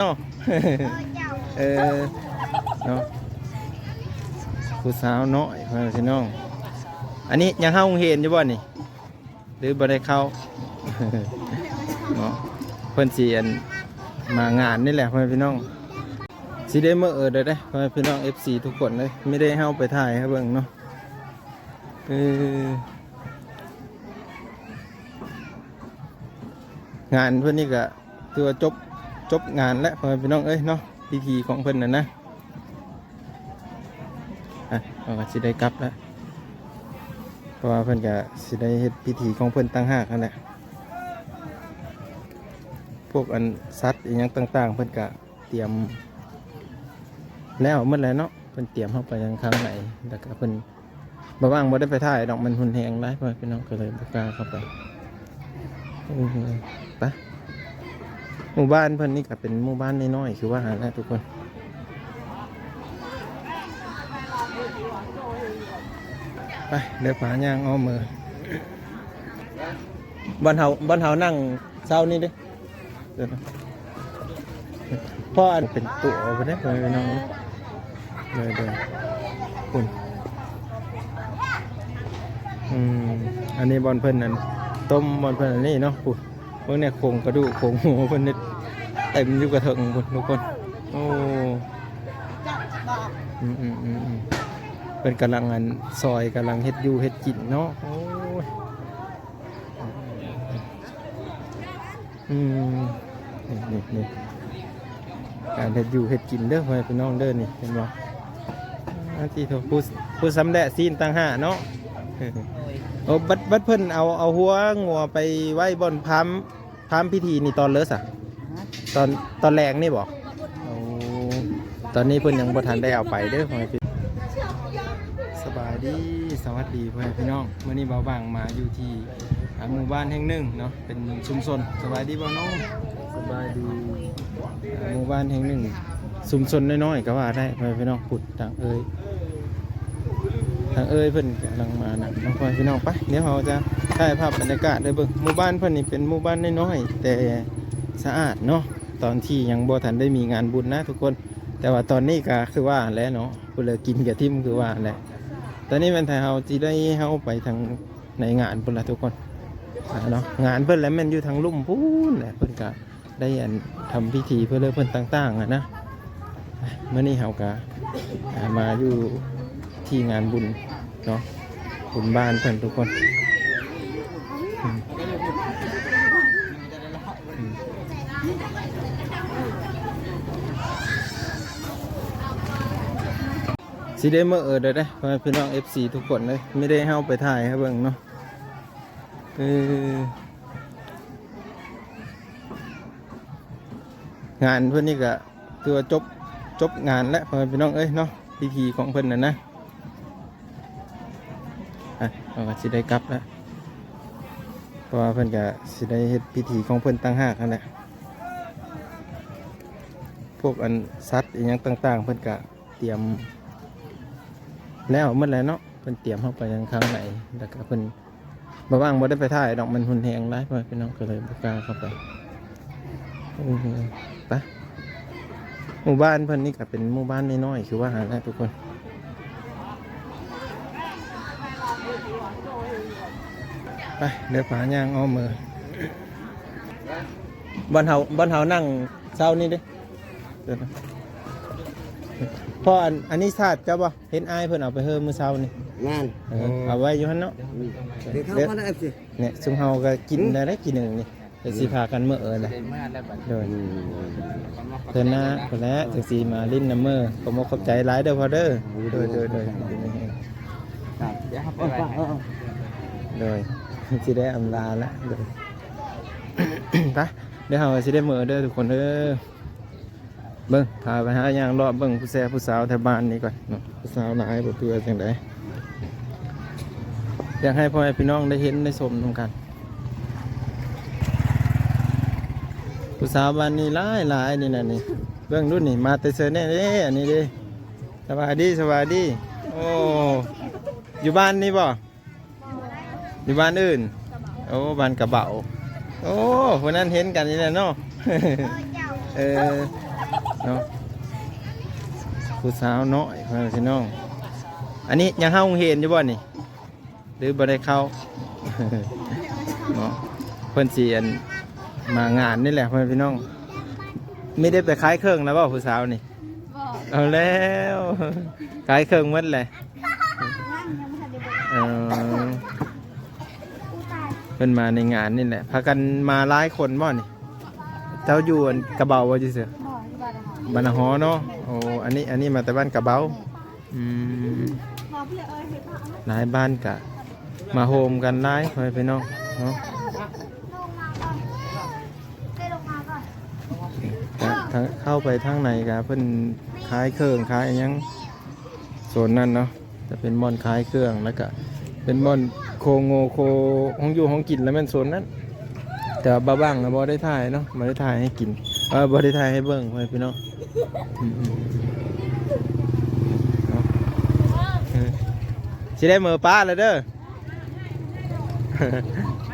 ເນາະ ເອີ ເນາະ ຜູ້ສາວນ້ອຍ ພໍ່ແມ່ພີ່ນ້ອງ. ອັນນີ້ຍັງເຂົ້າໂຮງຮຽນຢູ່ບໍ່ນີ້ ຫຼືບໍ່ໄດ້ເຂົ້າ ເນາະ? ເພິ່ນຊິ ອັນ ມາງານນີ້ແຫຼະ ພໍ່ແມ່ພີ່ນ້ອງ. ຊິໄດ້ເມືອເດີ ເດີ ພໍ່ແມ່ພີ່ນ້ອງ ເອັຟຊີ ທຸກຄົນເດີ ມີແຕ່ເຮົາໄປຖ່າຍໃຫ້ເບິ່ງເນາະ. ເອີ ງານເພິ່ນນີ້ກະ ຖືວ່າຈົບ ຈົບງານແລ້ວ ພໍ່ແມ່ພີ່ນ້ອງເອີຍເນາະ ພິທີຂອງເພິ່ນນັ້ນນະ. ອ່ະ ເຮົາກະຊິໄດ້ກັບແລ້ວ ເພາະວ່າເພິ່ນກະຊິໄດ້ເຮັດພິທີຂອງເພິ່ນຕ່າງຫາກຫັ້ນແຫຼະ. ພວກອັນສັດອີ່ຫຍັງຕ່າງໆ ເພິ່ນກະຕຽມແລ້ວໝົດແລ້ວເນາະ. ເພິ່ນຕຽມເຮົາໄປທາງຂ້າງໃນ ແລ້ວກະເພິ່ນ ບໍ່ວ່າງ ບໍ່ໄດ້ໄປຖ່າຍດອກ ມັນຮຸນແຮງຫຼາຍ ພໍ່ແມ່ພີ່ນ້ອງ ກະເລີຍບໍ່ກ້າເຂົ້າໄປ. ເອີ ໄປ ໝູ່ບ້ານເພິ່ນນີ້ກະເປັນໝູ່ບ້ານນ້ອຍໆ ຄືວ່າຫັ້ນແຫຼະທຸກຄົນ. ໄປ ດຽວພາຍ່າງອ້ອມເມືອ ບ່ອນເຮົາ ບ່ອນເຮົານັ່ງເຊົ້ານີ້ເດ້. ເພາະອັນເປັນຕົວເພິ່ນເດ້ ພໍ່ແມ່ພີ່ນ້ອງເອີຍ. ໂດຍ ໂດຍ ພຸ້ນ ອືມ ອັນນີ້ບ່ອນເພິ່ນອັນຕົ້ມ ບ່ອນເພິ່ນອັນນີ້ເນາະ. ພຸ້ນ ເບິ່ງແນ່ ໂຄງກະດູກ ໂຄງຫົວເພິ່ນນີ້ເຕັມຢູ່ກະເທິງພຸ້ນທຸກຄົນ. ໂອ້ ອືມໆໆໆ ເພິ່ນກຳລັງອັນຊອຍ ກຳລັງເຮັດຢູ່ເຮັດກິນເນາະ. ໂອ້ຍ ອືມ ນີ້ໆໆ ການເຮັດຢູ່ເຮັດກິນເດີ ພໍ່ແມ່ພີ່ນ້ອງເດີ. ນີ້ເຫັນບໍ່ ອາ ຕິໂທ ຜູ້ ຜູ້ຊຳແຫຼະຊີ້ນຕ່າງຫາກເນາະ. ໂອ້ ບັດ ບັດເພິ່ນເອົາ ເອົາຫົວງົວໄປໄວ້ບ່ອນພາມ ພາມພິທີນີ້ຕອນເລີສະ ຕອນ ຕອນແລງນີ້ບໍ? ໂອ້ ຕອນນີ້ເພິ່ນຍັງບໍ່ທັນໄດ້ເອົາໄປເດີ ພໍ່ແມ່ພີ່ ສະບາຍດີ ສະຫວັດດີ ພໍ່ແມ່ພີ່ນ້ອງ. ມື້ນີ້ບ່າວຫວ່າງມາຢູ່ທີ່ ອ່າ ໝູ່ບ້ານແຫ່ງໜຶ່ງເນາະ ເປັນຊຸມຊົນ. ສະບາຍດີບ່າວໜຸ່ມ. ສະບາຍດີ. ອ່າ ໝູ່ບ້ານແຫ່ງໜຶ່ງ ຊຸມຊົນນ້ອຍໆ ກະວ່າໄດ້ ພໍ່ແມ່ພີ່ນ້ອງ. ພຸ້ນ ທາງເອີຍ ທາງເອີຍເພິ່ນກຳລັງມານຳເນາະ ພໍ່ແມ່ພີ່ນ້ອງ. ໄປ ດຽວເຮົາຈະຖ່າຍພາບບັນຍາກາດໃຫ້ເບິ່ງ. ໝູ່ບ້ານເພິ່ນນີ້ເປັນໝູ່ບ້ານນ້ອຍໆ ແຕ່ສະອາດເນາະ. ຕອນທີ່ຍັງບໍ່ທັນໄດ້ມີງານບຸນນະທຸກຄົນ ແຕ່ວ່າຕອນນີ້ກະຄືວ່າແຫຼະເນາະ ຜູ້ເລີກກິນກະຖິ້ມຄືວ່າແຫຼະ. ຕອນນີ້ແມ່ນຖ້າເຮົາຊິໄດ້ ເຮົາໄປທາງໃນງານພຸ້ນລະທຸກຄົນ ອ່າ ເນາະ. ງານເພິ່ນລະແມ່ນຢູ່ທາງລຸ່ມພຸ້ນແຫຼະ ເພິ່ນກະ ໄດ້ອັນທຳພິທີເພື່ອເລີກເພິ່ນຕ່າງໆຫັ້ນນະ. ມື້ນີ້ເຮົາກະ ອ່າ ມາຢູ່ທີ່ງານບຸນເນາະ ບຸນບ້ານເພິ່ນທຸກຄົນ. ອືມ ອືມ ຊິໄດ້ເມືອເດີ ເດີ ພໍ່ແມ່ພີ່ນ້ອງ ເອັຟຊີ ທຸກຄົນເດີ ມີແຕ່ເຮົາໄປຖ່າຍໃຫ້ເບິ່ງເນາະ. ເອີ ງານເພິ່ນນີ້ກະຖືວ່າຈົບ ຈົບງານແລ້ວ ພໍ່ແມ່ພີ່ນ້ອງເອີຍເນາະ ພິທີຂອງເພິ່ນນັ້ນນະ. ອ່ະ ເຮົາກະຊິໄດ້ກັບແລ້ວ ເພາະວ່າເພິ່ນກະຊິໄດ້ເຮັດພິທີຂອງເພິ່ນຕ່າງຫາກຫັ້ນແຫຼະ. ພວກອັນສັດອີ່ຫຍັງຕ່າງໆ ເພິ່ນກະຕຽມແລ້ວໝົດແລ້ວເນາະ ເພິ່ນຕຽມເຮົາໄປທາງຂ້າງໃນ ແລ້ວກະເພິ່ນ ບໍ່ວ່າງ ບໍ່ໄດ້ໄປຖ່າຍດອກ ມັນຮຸນແຮງຫຼາຍ ພໍ່ແມ່ພີ່ນ້ອງ ກະເລີຍບໍ່ກ້າເຂົ້າໄປ. ເອີ ໄປ ໝູ່ບ້ານເພິ່ນນີ້ກະເປັນໝູ່ບ້ານນ້ອຍໆ ຄືວ່າຫັ້ນແຫຼະທຸກຄົນ. ໄປ ດຽວພາຍ່າງອ້ອມເມືອ ບ່ອນເຮົາ ບ່ອນເຮົານັ່ງເຊົ້ານີ້ເດ້. ເພາະອັນ ອັນນີ້ສາດເຈົ້າບໍ່? ເຫັນອ້າຍເພິ່ນເອົາໄປເຮີມື້ເຊົ້ານີ້. ແມ່ນ ເອີ ເອົາໄວ້ຢູ່ຫັ້ນເນາະ. ອືມ ເດີ ເດີ ເດີ ເຂົ້າມາແລ້ວ ເອັຟຊີ ນີ້ ຊຸມເຮົາກະກິນ ອືມ ໄດ້ ໄດ້ກິນໜຶ່ງນີ້ ເດີ ຊິພາກັນເມືອເອີຍແຫຼະ. ໂດຍ ອືມ ເທື່ອໜ້າພຸ້ນແຫຼະ ຈັ່ງຊິມາຫຼິ້ນນຳເມີ. ຂອບອົກຂອບໃຈຫຼາຍເດີພໍ່ເດີ. ໂດຍ ໂດຍ ໂດຍ ຄັບ ດຽວເຮົາໄປໄວ້ໃຫ້. ໂດຍ ຊິໄດ້ອຳລາລະ. ໂດຍ ໄປ ດຽວເຮົາຊິໄດ້ເມືອເດີທຸກຄົນເດີ. ເບິ່ງ ພາໄປຫາຍ່າງເລາະເບິ່ງຜູ້ແຊຜູ້ສາວແຖວບ້ານນີ້ກ່ອນເນາະ. ຜູ້ສາວຫຼາຍບໍ່ເທື່ອຈັ່ງໃດ ຢາກໃຫ້ພໍ່ແມ່ພີ່ນ້ອງໄດ້ເຫັນໄດ້ຊົມນຳກັນ. ຜູ້ສາວບ້ານນີ້ຫຼາຍໆ ນີ້ນະນີ້. ເບິ່ງດູນີ້ ມາແຕ່ເຊີແນ່ເດ້ ອັນນີ້ເດ້. ສະບາຍດີ ສະບາຍດີ. ໂອ້ ຢູ່ບ້ານນີ້ບໍ່? ຢູ່ບ້ານອື່ນ. ໂອ້ ບ້ານກະເບົາ. ໂອ້ ຜູ້ນັ້ນເຫັນກັນນີ້ແຫຼະເນາະ. ເອີ ເອີ ເຈົ້າ. ເອີ ເນາະ ຜູ້ສາວນ້ອຍ ພໍ່ແມ່ພີ່ນ້ອງ. ອັນນີ້ຍັງເຂົ້າໂຮງຮຽນຢູ່ບໍ່ນີ້ ຫຼືບໍ່ໄດ້ເຂົ້າ? ເນາະ ເພິ່ນຊິ ອັນ ມາງານນີ້ແຫຼະ ພໍ່ແມ່ພີ່ນ້ອງ. ມີໄດ້ໄປຂາຍເຄື່ອງແລ້ວບໍ່ ຜູ້ສາວນີ້? ບໍ່. ເອົາແລ້ວ ຂາຍເຄື່ອງໝົດແຫຼະ. ເອີ ເພິ່ນມາໃນງານນີ້ແຫຼະ. ພາກັນມາຫຼາຍຄົນບໍ່ນີ້? ເຈົ້າຢູ່ອັນກະເບົາບໍ່? ຢູ່ເຊື່ອ ບໍ່ ຢູ່ບ້ານນາຮໍ ບ້ານນາຮໍເນາະ. ໂອ້ ອັນນີ້ ອັນນີ້ມາແຕ່ບ້ານກະເບົາ. ອືມ ຫຼາຍບ້ານກະມາໂຮມກັນຫຼາຍ ພໍ່ແມ່ພີ່ນ້ອງເນາະ. ກະທາງ ເຂົ້າໄປທາງໃນກະເພິ່ນຂາຍເຄື່ອງຂາຍຫຍັງ ໂຊນນັ້ນເນາະ ຈະເປັນບ່ອນຂາຍເຄື່ອງ ແລ້ວກະເປັນບ່ອນໂຄໂງໂຄ ຫ້ອງຢູ່ຫ້ອງກິນ ລະແມ່ນໂຊນນັ້ນ. ແຕ່ວ່າບ່າວບັງນະບໍ່ໄດ້ຖ່າຍເນາະ ບໍ່ໄດ້ຖ່າຍໃຫ້ກິນ ເອີ ບໍ່ໄດ້ຖ່າຍໃຫ້ເບິ່ງ ພໍ່ແມ່ພີ່ນ້ອງ. ອືມໆ ເນາະ ເອີ ຊິໄດ້ເມືອປ້າແລ້ວເດີ. ມ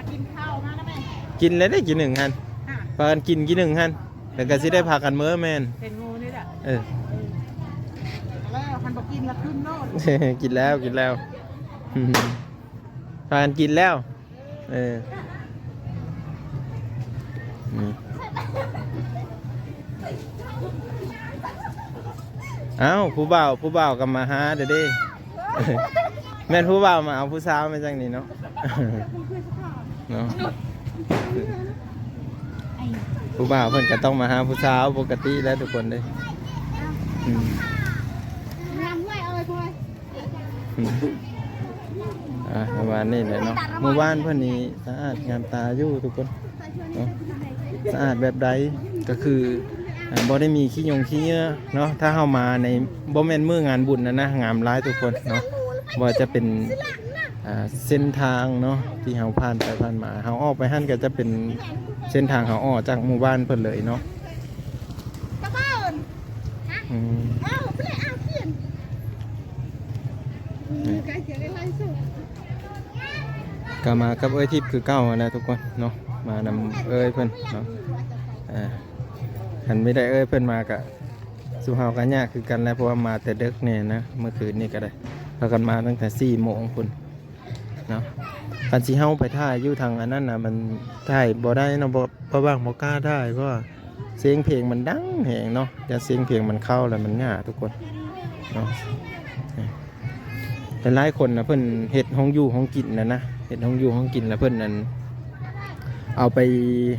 າກິນເຂົ້າມານຳແມ່. ກິນແລ້ວເດ້ ກິນໜຶ່ງຫັ້ນ ອ່ະ ພາກັນກິນກິນໜຶ່ງຫັ້ນ ແລ້ວກໍຊິໄດ້ພາກັນເມືອແມ່ນ. ເປັນໂງນີ້ແຫຼະ ເອີ ແລ້ວຄັນບໍ່ກິນລະຄືນໂລດ. ກິນແລ້ວ ກິນແລ້ວ ພາກັນກິນແລ້ວ. ເອີ ນີ້ ເອົ້າ ຜູ້ບ່າວ ຜູ້ບ່າວກໍມາຫາເດ້ ເດ້. ແມ່ນຜູ້ບ່າວມາເອົາຜູ້ສາວແມ່ນຈັ່ງນີ້ເນາະ ເນາະ. ຜູ້ບ່າວເພິ່ນກໍຕ້ອງມາຫາຜູ້ສາວປົກກະຕິແຫຼະທຸກຄົນເດ້. ອືມ ອືມ ອ່າ ປະມານນີ້ແຫຼະເນາະ. ໝູ່ບ້ານເພິ່ນນີ້ສະອາດງາມຕາຢູ່ທຸກຄົນເນາະ. ສະອາດແບບໃດ ກໍຄື ອ່າ ບໍ່ໄດ້ມີຂີ້ຍົງຂີ້ເຫຍື້ອເນາະ. ຖ້າເຮົາມາໃນ ບໍ່ແມ່ນມື້ງານບຸນນະນະ ງາມຫຼາຍທຸກຄົນເນາະ. ບໍ່ວ່າຈະເປັນ ອ່າ ເສັ້ນທາງເນາະ ທີ່ເຮົາຜ່ານໄປຜ່ານມາ ເຮົາອອກໄປຫັ້ນກໍຈະເປັນເສັ້ນທາງເຮົາອອກຈາກໝູ່ບ້ານເພິ່ນເລີຍເນາະ. ອືມ ກໍມາກັບເອື້ອຍທິບຄືເກົ່າຫັ້ນແຫຼະທຸກຄົນເນາະ ມານຳເອື້ອຍເພິ່ນເນາະ. ອ່າ ຄັນບໍ່ໄດ້ເອື້ອຍເພິ່ນມາກະ ສູ່ເຮົາກໍຍາກຄືກັນແຫຼະ ເພາະວ່າມາແຕ່ເດິກແດ່ນະ. ເມື່ອຄືນນີ້ກໍໄດ້ ພາກັນມາຕັ້ງແຕ່ສີ່ໂມງພຸ້ນເນາະ. ຄັນຊິເຮົາໄປຖ່າຍຢູ່ທາງອັນນັ້ນນະ ມັນຖ່າຍບໍ່ໄດ້ເນາະ ບໍ່ ບໍ່ຫວັງ ບໍ່ກ້າຖ່າຍ ເພາະວ່າສຽງເພງມັນດັງແຮງເນາະ. ຢ້ານສຽງເພງມັນເຂົ້າແລ້ວມັນຍາກທຸກຄົນເນາະ. ຫຼາຍໆຄົນນະ ເພິ່ນເຮັດຫ້ອງຢູ່ຫ້ອງກິນນະນະ ເຮັດຫ້ອງຢູ່ຫ້ອງກິນ ແລ້ວເພິ່ນນັ້ນ ເອົາໄປ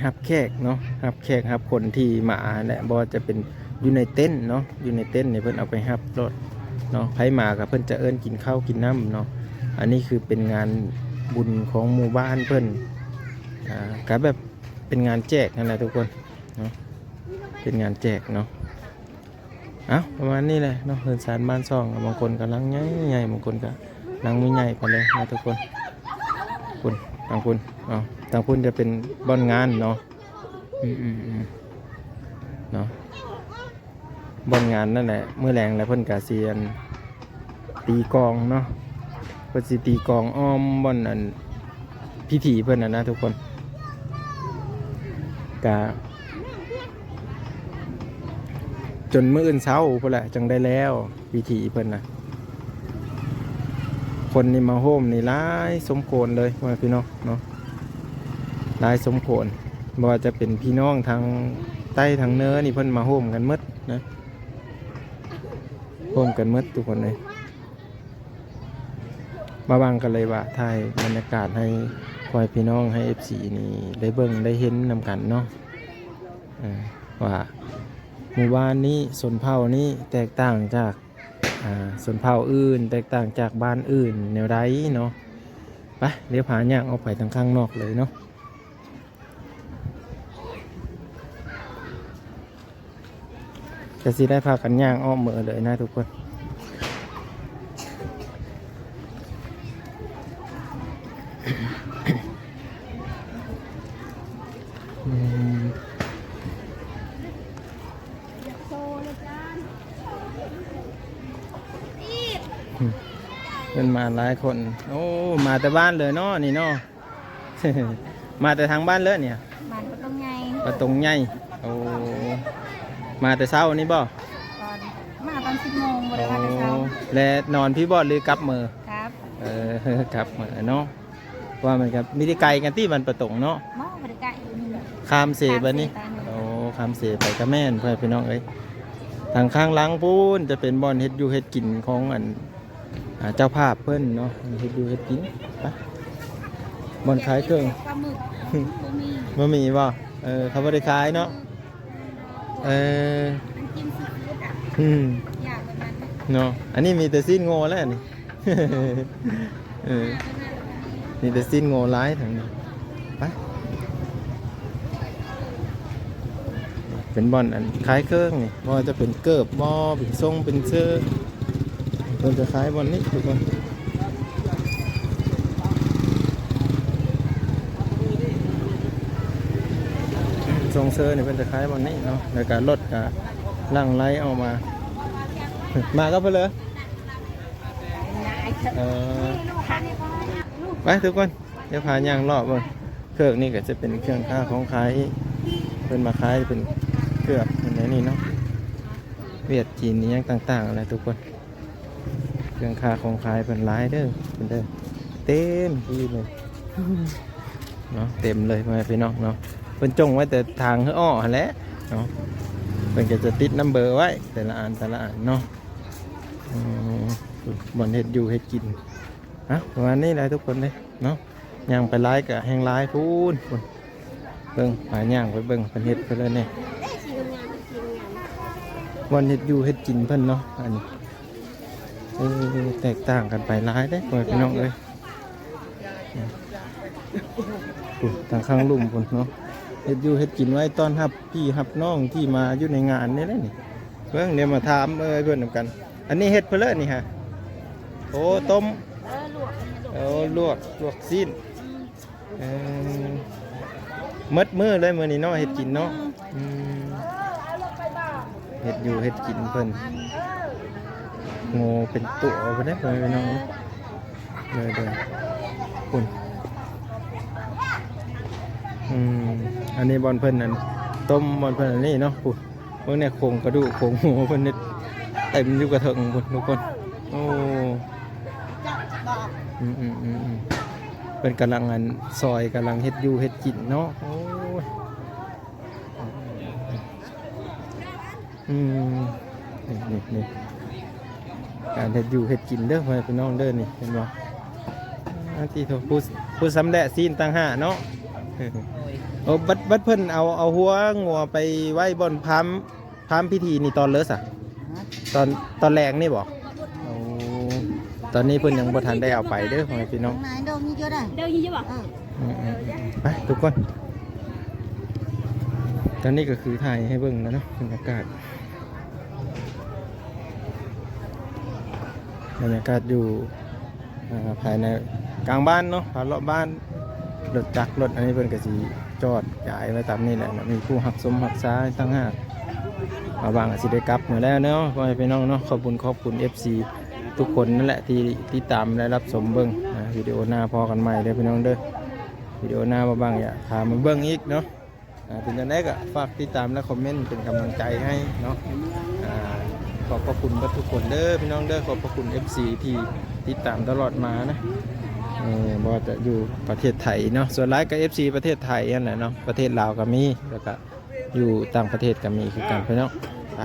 ຮັບແຂກເນາະ ຮັບແຂກຮັບຄົນທີ່ມາຫັ້ນແຫຼະ. ບໍ່ວ່າຈະເປັນຢູ່ໃນເຕັນເນາະ ຢູ່ໃນເຕັນນີ້ເພິ່ນເອົາໄປຮັບໂລດເນາະ. ໃຜມາກໍເພິ່ນຈະເອີ້ນກິນເຂົ້າກິນນ້ຳເນາະ. ອັນນີ້ຄືເປັນງານບຸນຂອງໝູ່ບ້ານເພິ່ນ ອ່າ ກໍແບບເປັນງານແຈກຫັ້ນແຫຼະທຸກຄົນເນາະ ເປັນງານແຈກເນາະ. ເອົ້າ ປະມານນີ້ແຫຼະເນາະ ເຮືອນຊານບ້ານຊ່ອງ ບາງຄົນກຳລັງໃຫຍ່ໆ ບາງຄົນກະຍັງບໍ່ໃຫຍ່ປານໃດເນາະທຸກຄົນ. ພຸ້ນ ທາງພຸ້ນເນາະ ທາງພຸ້ນຈະເປັນບ່ອນງານເນາະ. ອືມໆໆ ເນາະ ບ່ອນງານນັ້ນແຫຼະ ມື້ແລງແລ້ວເພິ່ນກະຊິ ອັນ ຕີກອງເນາະ ເພິ່ນຊິຕີກອງອ້ອມບ່ອນ ອັນ ພິທີເພິ່ນຫັ້ນນະທຸກຄົນ. ກະຈົນມື້ອື່ນເຊົ້າພຸ້ນແຫຼະ ຈັ່ງໄດ້ແລ້ວພິທີເພິ່ນນະ. ຄົນນີ້ມາໂຮມນີ້ຫຼາຍສົມຄວນເລີຍ ພໍ່ແມ່ພີ່ນ້ອງເນາະ ຫຼາຍສົມຄວນ. ບໍ່ວ່າຈະເປັນພີ່ນ້ອງທາງໃຕ້ທາງເໜືອນີ້ ເພິ່ນມາໂຮມກັນໝົດນະ ໂຮມກັນໝົດທຸກຄົນເລີຍ. ບ່າວບັງກໍເລີຍວ່າຖ່າຍບັນຍາກາດໃຫ້ພໍ່ແມ່ພີ່ນ້ອງ ໃຫ້ເອັຟຊີນີ້ໄດ້ເບິ່ງໄດ້ເຫັນນຳກັນເນາະ ເອີ ວ່າໝູ່ບ້ານນີ້ ຊົນເຜົ່ານີ້ແຕກຕ່າງຈາກ ອ່າ ຊົນເຜົ່າອື່ນ ແຕກຕ່າງຈາກບ້ານອື່ນແນວໃດເນາະ. ໄປ ດຽວພາຍ່າງອອກໄປທາງຂ້າງນອກເລີຍເນາະ. ກໍຊິໄດ້ພາກັນຍ່າງອ້ອມເມືອເລີຍນະທຸກຄົນ. ອືມ ເພິ່ນມາຫຼາຍຄົນ. ໂອ້ ມາແຕ່ບ້ານເລີຍເນາະນີ້ເນາະ. ມາແຕ່ທາງບ້ານເລີຍນີ້? ບ້ານປະຕົງໃຫຍ່. ປະຕົງໃຫຍ່. ໂອ້ ມາແຕ່ເຊົ້ານີ້ບໍ່? ຕອນ ມາຕອນສິບໂມງ ບໍ່ໄດ້ມາແຕ່ເຊົ້າ. ອໍ ແລະນອນພີ້ບໍ່ ຫຼືກັບເມືອ? ກັບ. ເອີ ກັບເມືອເນາະ. ວ່າມັນກໍມີແຕ່ໄກກັນຕິ ບ້ານປາຕົງເນາະ? ບໍ່ ບໍ່ໄດ້ໄກ. ຂ້າມເສໄປນີ້. ຂ້າມເສໄປ. ໂອ້ ຂ້າມເສໄປກໍແມ່ນ ພໍ່ແມ່ພີ່ນ້ອງເອີຍ. ທາງຂ້າງຫຼັງພຸ້ນຈະເປັນບ່ອນເຮັດຢູ່ເຮັດກິນຂອງອັນ ອ່າ ເຈົ້າພາບເພິ່ນເນາະ ເຮັດຢູ່ເຮັດກິນ. ໄປ ບ່ອນຂາຍເຄື່ອງ. ປາໝຶກ ບໍ່ມີ. ບໍ່ມີບໍ່? ເອີ ເຂົາບໍ່ໄດ້ຂາຍເນາະ. ເອີ ນ້ຳຈິ້ມຊີຟູດອະ. ອືມ ຢາກແບບນັ້ນເນາະ. ອັນນີ້ມີແຕ່ຊີ້ນງົວແລ້ວນີ້. ເອີ ມີແຕ່ຊີ້ນງົວຫຼາຍທາງນີ້. ໄປ ເປັນບ່ອນອັນຂາຍເຄື່ອງນີ້ ບໍ່ວ່າຈະເປັນເກີບບໍ່ ເປັນຊົງເປັນເຊີ ເພິ່ນຈະຂາຍບ່ອນນີ້ທຸກຄົນ. ຊົງເຊີນີ້ເພິ່ນຈະຂາຍບ່ອນນີ້ເນາະ. ແລ້ວກໍລົດກໍຫຼັ່ງໄຫຼອອກມາ. ມາກັບເພິ່ນເລີຍ. ເອີ ໄປທຸກຄົນ ດຽວພາຍ່າງເລາະເບິ່ງ. ເຄື່ອງນີ້ກໍຈະເປັນເຄື່ອງຄ້າຂອງຂາຍ ເພິ່ນມາຂາຍເປັນເກືອກເປັນແນວນີ້ເນາະ. ຫວຽດ ຈີນ ອີ່ຫຍັງຕ່າງໆ ນັ້ນແຫຼະທຸກຄົນ. ເຄື່ອງຄ້າຂອງຂາຍເພິ່ນຫຼາຍເດີ ເພິ່ນເດີ ເຕັມທີ່ເລີຍເນາະ. ເຕັມເລີຍ ພໍ່ແມ່ພີ່ນ້ອງເນາະ. ເພິ່ນຈົ່ງໄວ້ແຕ່ທາງເຮືອອ້ອຫັ້ນແຫຼະເນາະ. ເພິ່ນກໍຈະຕິດນຳເບີໄວ້ ແຕ່ລະອັນ ແຕ່ລະອັນເນາະ. ອືມ ບ່ອນເຮັດຢູ່ເຮັດກິນ. ອ່ະ ປະມານນີ້ແຫຼະທຸກຄົນເດ້ເນາະ. ຍ່າງໄປຫຼາຍກະແຮ່ງຫຼາຍພຸ້ນ ພຸ້ນ. ເບິ່ງ ພາຍ່າງໄປເບິ່ງເພິ່ນເຮັດເພິ່ນເລີຍນີ້. ບ່ອນເຮັດຢູ່ເຮັດກິນເພິ່ນເນາະ ອັນນີ້. ເອີ ແຕກຕ່າງກັນໄປຫຼາຍເດ້ ພໍ່ແມ່ພີ່ນ້ອງເອີຍ. ພຸ້ນ ທາງຂ້າງລຸ່ມພຸ້ນເນາະ ເຮັດຢູ່ເຮັດກິນໄວ້ຕ້ອນຮັບພີ່ຮັບນ້ອງທີ່ມາຢູ່ໃນງານນີ້ແຫຼະນີ້. ເບິ່ງ ດຽວມາຖາມເອີຍເພິ່ນນຳກັນ. ອັນນີ້ເຮັດເພິ່ນເລີຍນີ້ຫະ? ໂອ້ ຕົ້ມ. ເອີ ລວກ ເອີ ລວກ ລວກຊີ້ນ. ອືມ ເອີ ໝົດມື້ເລີຍມື້ນີ້ເນາະ ເຮັດກິນເນາະ. ອືມ ເຮັດຢູ່ເຮັດກິນເພິ່ນ ໂງເປັນຕົວພຸ້ນເດ້ ພໍ່ແມ່ພີ່ນ້ອງ. ເດີໆ ພຸ້ນ. ອືມ ອັນນີ້ບ່ອນເພິ່ນອັນຕົ້ມ ບ່ອນເພິ່ນອັນນີ້ເນາະ ພຸ້ນ. ເບິ່ງແດ່ ໂຄງກະດູກໂຄງຫົວເພິ່ນນີ້ເຕັມຢູ່ກະເທິງພຸ້ນທຸກຄົນ. ໂອ້ ອືມໆໆໆ ເພິ່ນກຳລັງອັນຊອຍ ກຳລັງເຮັດຢູ່ເຮັດກິນເນາະ. ໂອ້ຍ ອືມ ນີ້ໆໆ ການເຮັດຢູ່ເຮັດກິນເດີ ພໍ່ແມ່ພີ່ນ້ອງເດີ ນີ້ເຫັນບໍ່? ອາ ຕິໂທ ຜູ້ ຜູ້ຊຳແຫຼະຊີ້ນຕ່າງຫາກເນາະ. ໂອ້ ບັດ ບັດເພິ່ນເອົາ ເອົາຫົວງົວໄປໄວ້ບ່ອນພາມ ພາມພິທີນີ້ຕອນເລີສະ? ຮະ? ຕອນ ຕອນແລງນີ້ບໍ? ໂອ້ ຕອນນີ້ເພິ່ນຍັງບໍ່ທັນໄດ້ເອົາໄປເດີ ພໍ່ແມ່ພີ່ນ້ອງ. ເດີຢູ່ບໍ່? ເອີ ອືມໆໆ ໄປທຸກຄົນ. ຕອນນີ້ກໍຄືຖ່າຍໃຫ້ເບິ່ງແລ້ວເນາະ ບັນຍາກາດ ບັນຍາກາດຢູ່ ອ່າ ພາຍໃນກາງບ້ານເນາະ ພາເລາະບ້ານ. ລົດຈັກລົດອັນນີ້ເພິ່ນກໍຊິຈອດຢາຍໄວ້ຕາມນີ້ແຫຼະເນາະ. ມີຜູ້ຮັກຊົມຮັກສາຕ່າງຫາກ ບ່າວບາງກໍຊິໄດ້ກັບມາແລ້ວເນາະ ພໍ່ແມ່ພີ່ນ້ອງເນາະ. ຂອບຄຸນ ຂອບຄຸນເອັຟຊີທຸກຄົນນັ້ນແຫຼະ ທີ່ຕິດຕາມ ແລະ ຮັບຊົມເບິ່ງ. ອ່າ ວິດີໂອໜ້າພໍ້ກັນໃໝ່ເດີພີ່ນ້ອງເດີ. ວິດີໂອໜ້າບ່າວບາງຢາກພາມາເບິ່ງອີກເນາະ. ອ່າ ເປັນຈັ່ງໃດກໍຝາກຕິດຕາມ ແລະ ຄອມເມັນເປັນກຳລັງໃຈໃຫ້ເນາະ. ອ່າ ຂອບພະຄຸນເບິດທຸກຄົນເດີພີ່ນ້ອງເດີ. ຂອບພະຄຸນເອັຟຊີທີ່ຕິດຕາມຕະຫຼອດມານະ. ເອີ ບໍ່ວ່າຈະຢູ່ປະເທດໄທເນາະ ສ່ວນຫຼາຍກໍເອັຟຊີປະເທດໄທຫັ້ນແຫຼະເນາະ ປະເທດລາວກໍມີ ແລ້ວກໍຢູ່ຕ່າງປະເທດກໍມີຄືກັນພີ່ນ້ອງ. ໄປ.